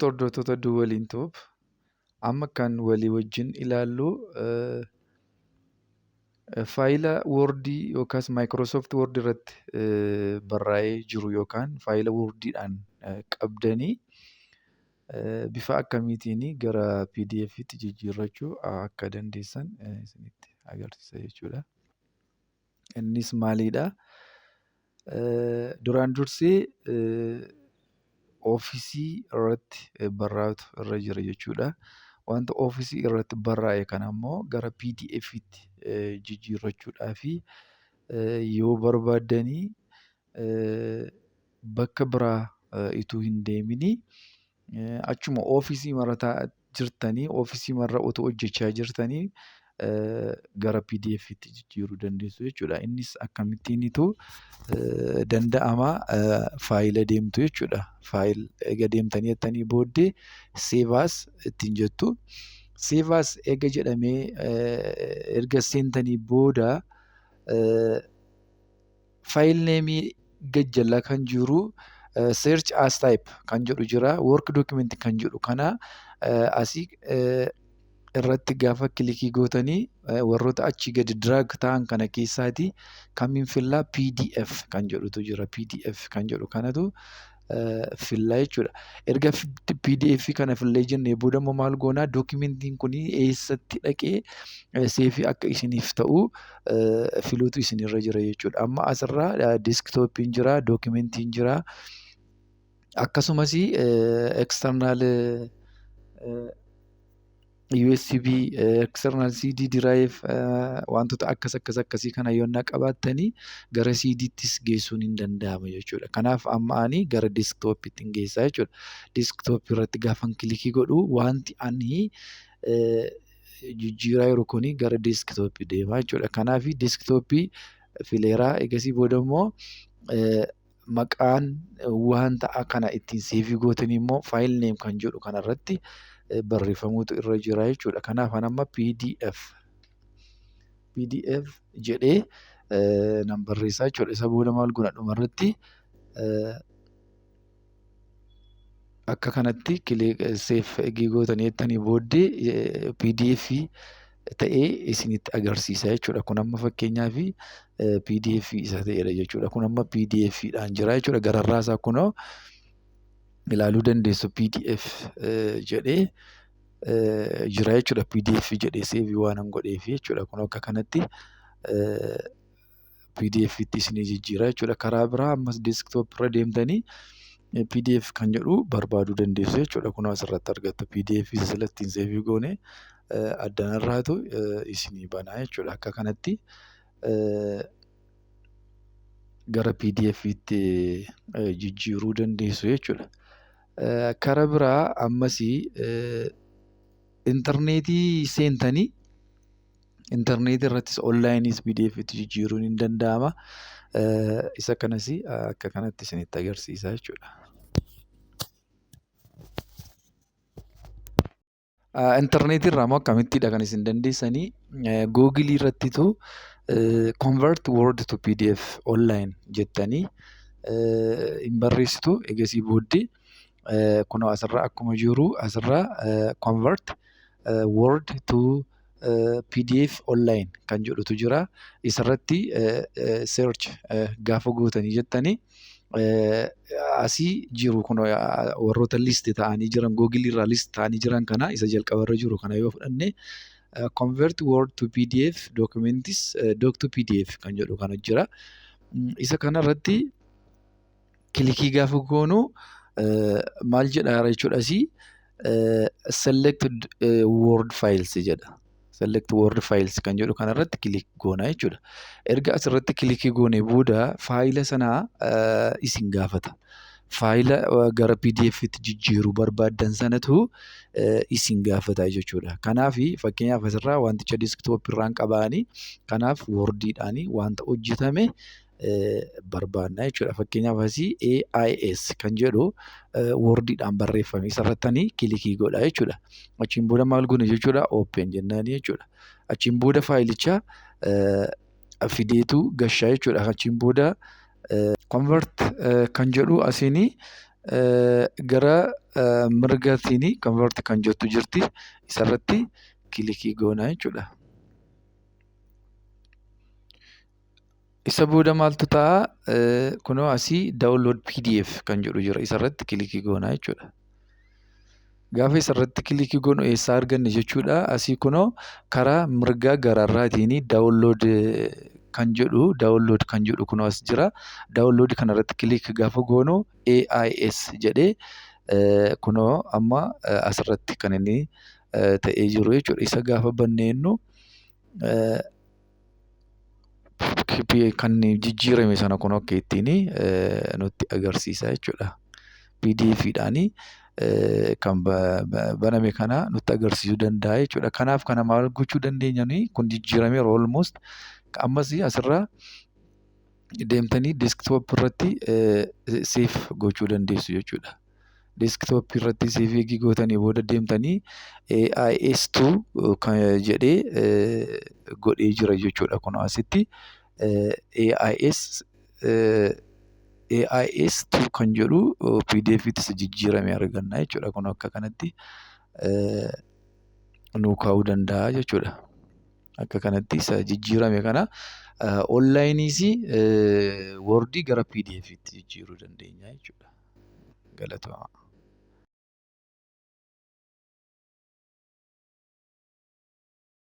jirtu hordoftoota Duwwaliin Tube. Amma kan walii wajjin ilaallu faayila Wordii yookaas Microsoft Word irratti barraa'ee jiru yookaan faayila Wordiidhaan qabdanii bifa akkamiitiin gara PDF'tti jijjiirrachuu akka dandeessan isinitti agarsiisa jechuudha. Innis maalidha? Duraan dursee oofisii irratti barraa'utu irra jira jechuudha. Wanta oofisii irratti barraa'e kana immoo gara PDF'tti jijjiirrachuudhaaf yoo barbaaddanii bakka biraa utuu hin deeminii achuma oofisii marra taa'aa jirtanii oofisii marra utuu hojjechaa jirtanii gara PDF'tti jijjiiruu dandeessu jechuudha. Innis akkamittiinitu danda'ama? Faayila deemtu jechuudha. Faayil eega deemtanii jettanii booddee save as ittiin jettu. Save as eega jedhamee erga seentanii booda File name gajjalla kan jiru search as type kan jedhu jira. Work document kan jedhu kana asii irratti gaafa kilikii gootanii warroota achii gadi drag ta'an kana keessaati kamiin fillaa? PDF kan jedhutu jira. PDF kan jedhu kanatu fillaa jechuudha. Erga PDF kana fillee jennee booda immoo maal goonaa? Dookimentiin kun eessatti dhaqee seefii akka isiniif ta'u filuutu isinirra jira jechuudha. Amma asirraa deeskitooppiin jira, dookimentiin jira. Akkasumas external USB, external CD drive, wantoota akkas akkas akkasii kana yoonnaa qabaattanii gara CDttis geessuun hin danda'ama jechuudha. Kanaaf amma ani gara desktoppitti hin geessaa jechuudha. Desktop irratti gaafan kilikii godhu wanti ani jijjiiraa jiru kuni gara desktop deema jechuudha. Kanaaf desktop fileeraa, egasii booda immoo maqaan wanta kana ittiin seevii gootanii immoo file name kan jedhu kanarratti barreeffamuutu irra jira jechuudha. Kanaaf an amma PDF jedhee nan barreessaa jechuudha. Isa booda maal godha? Dhumarratti akka kanatti save eegii gootanii jettanii booddee PDF ta'ee isinitti agarsiisa jechuudha. Kun amma fakkeenyaaf PDF isa ta'edha jechuudha. Kun amma PDF dhaan jira jechuudha. Gararraa isaa kunoo ilaaluu dandeessu, PDF jedhee jira jechuudha. PDF jedhee seevii waan an godheef jechuudha. Kun akka kanatti PDF tti isinii jijjiira jechuudha. Karaa biraa ammas desktop irra deemtanii PDF kan jedhu barbaaduu dandeessu jechuudha. Kun asirratti argattu, PDF isa sila ittiin seevii goone addanarraatu isinii banaa jechuudha. Akka kanatti gara PDF tti jijjiiruu dandeessu jechuudha. Karaa biraa ammas intarneetii seentanii intarneetii irrattis onlaayiniis PDF tti jijjiiruun hin danda'ama. Isa kanas akka kanatti isinitti agarsiisa jechuudha. Intarneetii irraa immoo akkamittidha kan isin dandeessanii? Googilii irrattitu "convert Word to PDF online" jettanii hin barreessitu. Egasii booddee kunoo asirraa akkuma jiru asirraa "convert Word to PDF online" kan jedhutu jira. Isarratti search gaafa gootanii jettanii asii jiru kun warroota list ta'anii jiran, Google irraa list ta'anii jiran kana isa jalqabarra jiru kana yoo fudhanne, "convert Word to PDF documents doc to PDF" kan jedhu kana jira. Isa kanarratti kilikii gaafa goonu maal jedha jechuudha? Asii "select Word files" jedha. "Select Word files" kan jedhu kanarratti click goona jechuudha. Erga asirratti kilikii goone booda faayila sana isin gaafata. Faayila gara PDF'tti jijjiiruu barbaaddan sanatu isin gaafata jechuudha. Kanaaf fakkeenyaaf asirraa wanticha desktop irraan qabaanii, kanaaf Wordiidhaan wanta hojjetame barbaanna jechuudha. Fakkeenyaaf asii AIS kan jedhu Wordiidhaan barreeffame isarrattanii kilikii godha jechuudha. Achiin booda maal goona jechuudha? Open jennaani jechuudha. Achiin booda faayilicha fideetu gashaa jechuudha. Achiin booda "convert" kan jedhu asiin Gara mirgaatiin convert kan jettu jirti. Isarratti click goona jechuudha. Isa booda maaltu ta'a? Kunoo asii download PDF kan jedhu jira. Isarratti click goona jechuudha. Gaafa isarratti click goonu eessaa arganne jechuudha. Asii kunoo karaa mirgaa gararraatiin download kan jedhu, download kan jedhu kunoo as jira. Download kanarratti click gaafa goonu AIS jedhee kunoo amma asirratti kan inni ta'ee jiru jechuudha. Isa gaafa banneennu kan jijjiirame sana kun akka ittiin nutti agarsiisa jechuudha. PDF dhaan kan baname kana nutti agarsiisuu danda'a jechuudha. Kanaaf kana maal gochuu dandeenya nuyi? Kun jijjiirameera almost. Ammas asirraa deemtanii desktop irratti save gochuu dandeessu jechuudha. Desktop irratti save eegii gootanii booda deemtanii AIS2 kan jedhee godhee jira jechuudha. Kun asitti AIS2 kan jedhu PDF tti jijjiirame arganna jechuudha. Kun akka kanatti nuu kaa'uu danda'a jechuudha. Akka kanatti isa jijjiirame kana onlaayiniis Wordii gara PDF tti jijjiiruu dandeenya jechuudha. Galatooma.